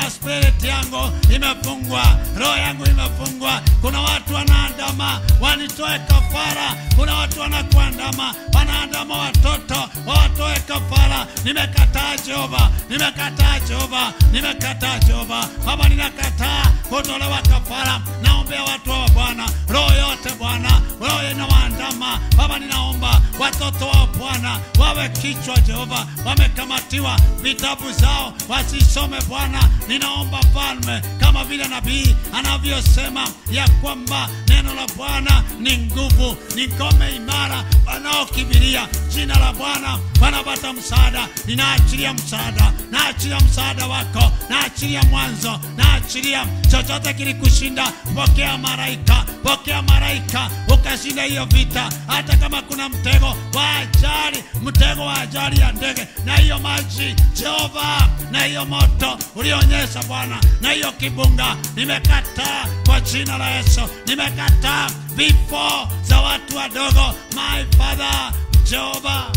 spirit yangu imefungwa, roho yangu imefungwa. Kuna watu wanaandama wanitoe kafara, kuna watu wanakuandama, wanaandama watoto watoe kafara. Nimekataa Jehova, nimekataa Jehova, nimekataa Jehova. Baba, ninakataa kutolewa kafara. Naombea watu wa Bwana, roho yote Bwana, roho inawaandama Baba, ninaomba watoto wa Bwana wawe kichwa Jehova, wamekamatiwa vitabu zao wasisome Bwana. Ninaomba Falme, kama vile nabii anavyosema ya kwamba neno la Bwana ni nguvu, ni ngome imara, wanaokimbilia jina la Bwana wanapata msaada. Ninaachilia msaada, naachilia msaada wako, naachilia mwanzo, naachilia chochote kilikushinda. Pokea malaika, pokea malaika ukashinda hiyo vita. Hata kama kuna mtego wa ajali, mtego wa ajali ya ndege, na hiyo maji Jehova, na hiyo moto ulionyesha Bwana, na hiyo kibunga, nimekataa kwa jina la Yesu. Nimekataa vifo za watu wadogo. My Father Jehova,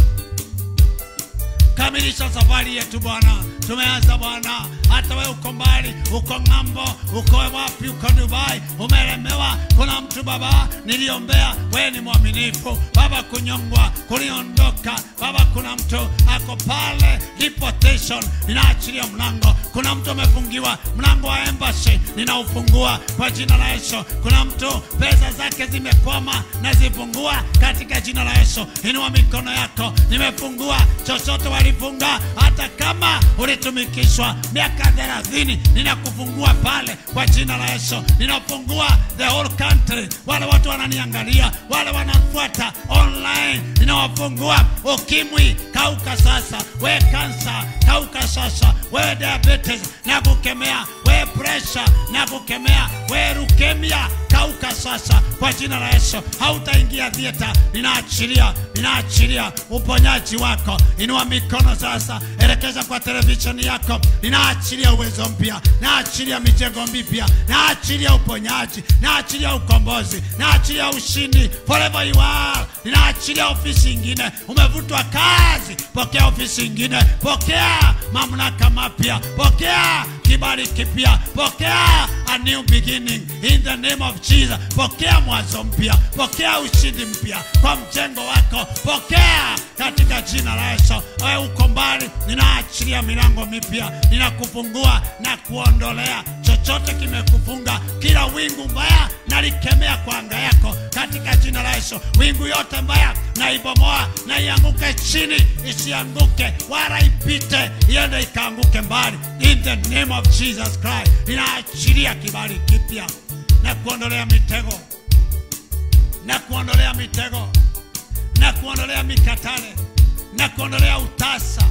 kamilisha safari yetu Bwana. Tumeanza Bwana, hata wewe uko mbali, uko ng'ambo, uko wapi, uko Dubai, umelemewa. Kuna mtu Baba niliombea, wewe ni mwaminifu Baba, kunyongwa kuliondoka Baba. Kuna mtu ako pale deportation, ninaachilia mlango. Kuna mtu amefungiwa mlango wa embassy, ninaufungua kwa jina la Yesu. Kuna mtu pesa zake zimekwama, nazifungua katika jina la Yesu. Inua mikono yako, nimefungua chochote walifunga, hata kama ulitumikishwa miaka 30, ninakufungua pale kwa jina la Yesu. Ninafungua the whole country, wale watu wananiangalia, wale wanafuata online, ninawafungua. Ukimwi kauka sasa, we kansa kauka sasa, we diabetes na kukemea, we pressure na kukemea, we leukemia kauka sasa kwa jina la Yesu. Hautaingia theater. Ninaachilia, ninaachilia uponyaji wako. Inua mikono sasa, elekeza kwa televisheni yako. Ninaachilia uwezo mpya, naachilia mijengo mipya, naachilia uponyaji, naachilia ukombozi, naachilia ushindi. Forever you are. Ninaachilia ofisi nyingine. Umevutwa kazi, pokea ofisi nyingine, pokea mamlaka mapya, pokea kibali kipya, pokea a new beginning in the name of Jesus. Pokea mwanzo mpya, pokea ushindi mpya kwa mjengo wako, pokea katika jina la Yesu. Wewe uko mbali, ninaachilia milango mipya, ninakufungua na kuondolea chochote kimekufunga. Kila wingu mbaya nalikemea kwa anga yako katika jina la Yesu. Wingu yote mbaya naibomoa, na ianguke chini, isianguke wala ipite, iende ikaanguke mbali in the name of Jesus Christ. Ninaachilia kibali kipya na kuondolea mitego, na kuondolea mitego, na kuondolea mikatale, na kuondolea utasa,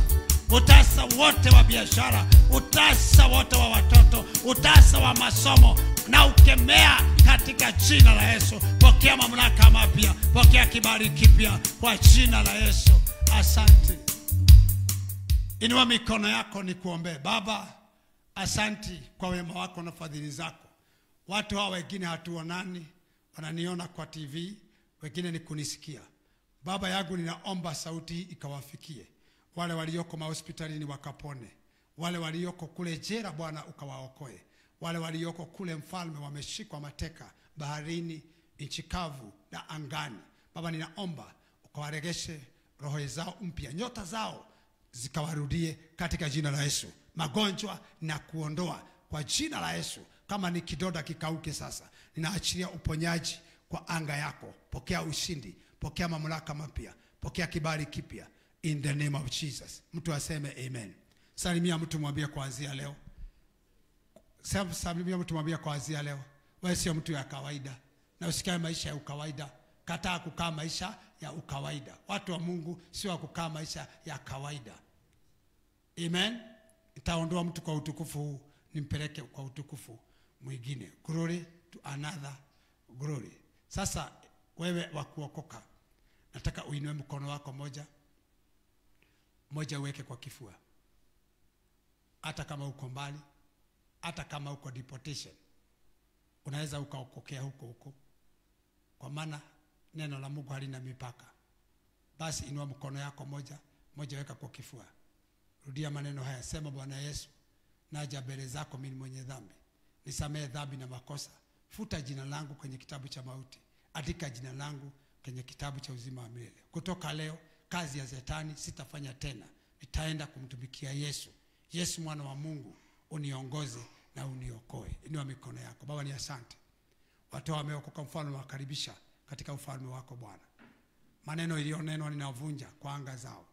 utasa wote wa biashara, utasa wote wa watoto, utasa wa masomo, na ukemea katika jina la Yesu. Pokea mamlaka mapya, pokea kibali kipya kwa jina la Yesu. Asante. Inua mikono yako nikuombee. Baba, asante kwa wema wako na fadhili zako. Watu hawa wengine hatuonani, wananiona kwa TV, wengine ni kunisikia. Baba yangu, ninaomba sauti ikawafikie. Wale walioko mahospitalini wakapone. Wale walioko kule jela, Bwana ukawaokoe. Wale walioko kule mfalme wameshikwa mateka baharini, nchi kavu na angani. Baba, ninaomba ukawaregeshe roho zao mpya, nyota zao zikawarudie katika jina la Yesu. Magonjwa na kuondoa kwa jina la Yesu. Kama ni kidonda kikauke sasa. Ninaachilia uponyaji kwa anga yako. Pokea ushindi, pokea mamlaka mapya, pokea kibali kipya in the name of Jesus. Mtu aseme amen. Salimia mtu mwambie kuanzia leo. Salimia mtu mwambie kuanzia leo, wewe sio mtu ya kawaida, na usikae maisha ya ukawaida. Kataa kukaa maisha ya ukawaida. Watu wa Mungu sio wa kukaa maisha ya kawaida. Amen. Nitaondoa mtu kwa utukufu huu, nimpeleke kwa utukufu mwingine. Glory to another glory. Sasa wewe wa kuokoka, nataka uinue mkono wako moja moja, uweke kwa kifua. Hata kama uko mbali, hata kama uko deportation, unaweza ukaokokea huko huko, kwa maana neno la Mungu halina mipaka. Basi inua mkono yako moja moja, weka kwa kifua. Rudia maneno haya, sema: Bwana Yesu, naja mbele zako mimi mwenye dhambi, nisamehe dhambi na makosa. Futa jina langu kwenye kitabu cha mauti, andika jina langu kwenye kitabu cha uzima wa milele. Kutoka leo kazi ya shetani sitafanya tena, nitaenda kumtumikia Yesu. Yesu mwana wa Mungu, uniongoze na uniokoe. Inua mikono yako. Baba, ni asante. Watu wameokoka, mfalme, wakaribisha katika ufalme wako Bwana. Maneno iliyonenwa ninavunja kwa anga zao.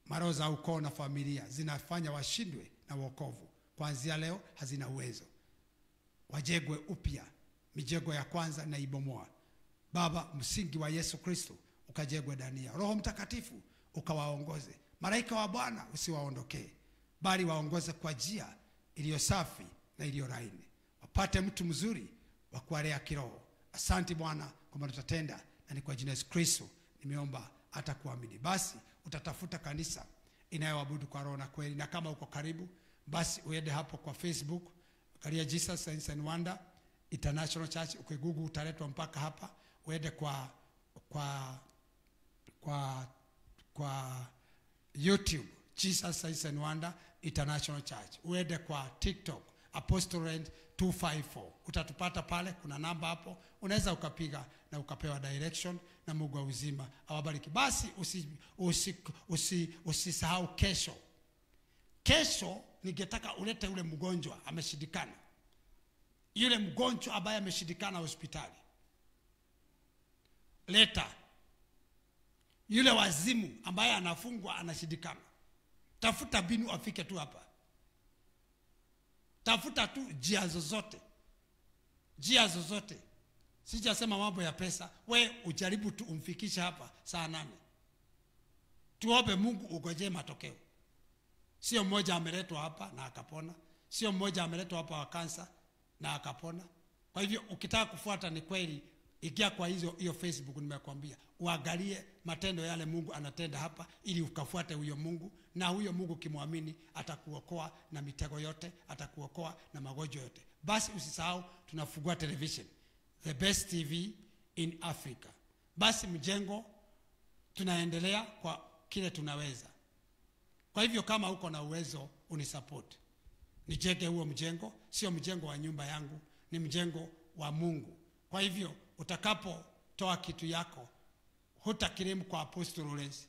Maroho za ukoo na familia zinafanya washindwe na wokovu. Kuanzia leo hazina uwezo. Wajengwe upya. Mijengo ya kwanza na ibomoa. Baba, msingi wa Yesu Kristo ukajengwe ndani yao. Roho Mtakatifu ukawaongoze. Malaika wa Bwana usiwaondokee, bali waongoze kwa njia iliyo safi na iliyo laini. Wapate mtu mzuri wa kuwalea kiroho. Asante Bwana kwa tutatenda, na ni kwa jina Yesu Kristo nimeomba hata kuamini. Basi utatafuta kanisa inayoabudu kwa roho na kweli, na kama uko karibu basi uende hapo kwa Facebook, angalia Jesus Signs and Wonder International Church, ukigugu utaletwa mpaka hapa. Uende kwa YouTube Jesus Signs and Wonder International Church. Uende kwa TikTok Apostle Rent 254. Utatupata pale, kuna namba hapo, unaweza ukapiga na ukapewa direction, na Mungu wa uzima awabariki. Basi usisahau kesho. Kesho ningetaka ulete yule mgonjwa ameshindikana. Yule mgonjwa ambaye ameshindikana hospitali. Leta. Yule wazimu ambaye anafungwa anashindikana. Tafuta binu afike tu hapa. Tafuta tu njia zozote. Njia zozote. Sijasema mambo ya pesa. We ujaribu tu umfikishe hapa saa 8. Tuombe Mungu ugojee matokeo. Sio mmoja ameletwa hapa na akapona. Sio mmoja ameletwa hapa wa kansa na akapona. Kwa hivyo ukitaka kufuata ni kweli, ingia kwa hiyo Facebook nimekuambia. Uangalie matendo yale Mungu anatenda hapa ili ukafuate huyo Mungu, na huyo Mungu kimwamini atakuokoa na mitego yote, atakuokoa na magonjwa yote. Basi usisahau tunafungua television, the best TV in Africa. Basi mjengo tunaendelea kwa kile tunaweza. Kwa hivyo kama uko na uwezo unisupport. Nijenge huo mjengo, sio mjengo wa nyumba yangu, ni mjengo wa Mungu. Kwa hivyo utakapotoa kitu yako, hutakirimu kwa Apostle Lawrence,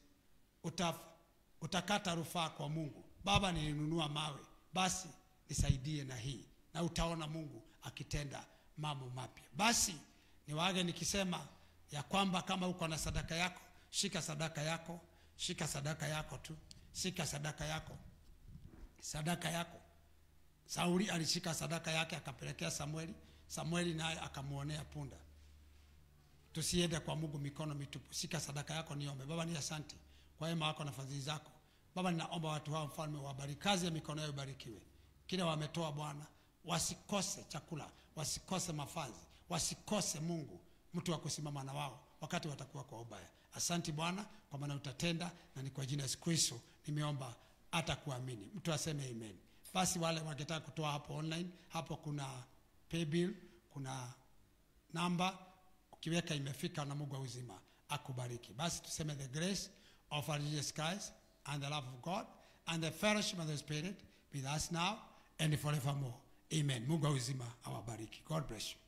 utakata rufaa kwa Mungu. Baba, nilinunua mawe, basi nisaidie na hii. Na utaona Mungu akitenda mambo mapya. Basi niwaage nikisema ya kwamba kama uko na sadaka yako, shika sadaka yako, shika sadaka yako tu, shika sadaka yako. Sadaka yako. Sauli alishika sadaka yake akapelekea Samueli. Samueli naye akamuonea punda. Tusiende kwa Mungu mikono mitupu. Shika sadaka yako niombe. Baba, ni asante kwa wema wako na fadhili zako. Baba, ninaomba watu hao, mfalme, wabariki. Kazi ya mikono yao ibarikiwe. Kile wametoa Bwana, wasikose chakula, wasikose mavazi, wasikose Mungu mtu wa kusimama na wao wakati watakuwa kwa ubaya. Asante Bwana kwa maana utatenda, na ni kwa jina la Yesu Kristo nimeomba hata kuamini. Mtu aseme amen. Basi wale wangetaka kutoa hapo online, hapo kuna paybill, kuna namba, ukiweka imefika, na Mungu wa uzima akubariki. Basi tuseme the grace of our Jesus Christ and the love of God and the fellowship of the Spirit be with us now and forevermore. Amen. Mungu wa uzima awabariki. God bless you.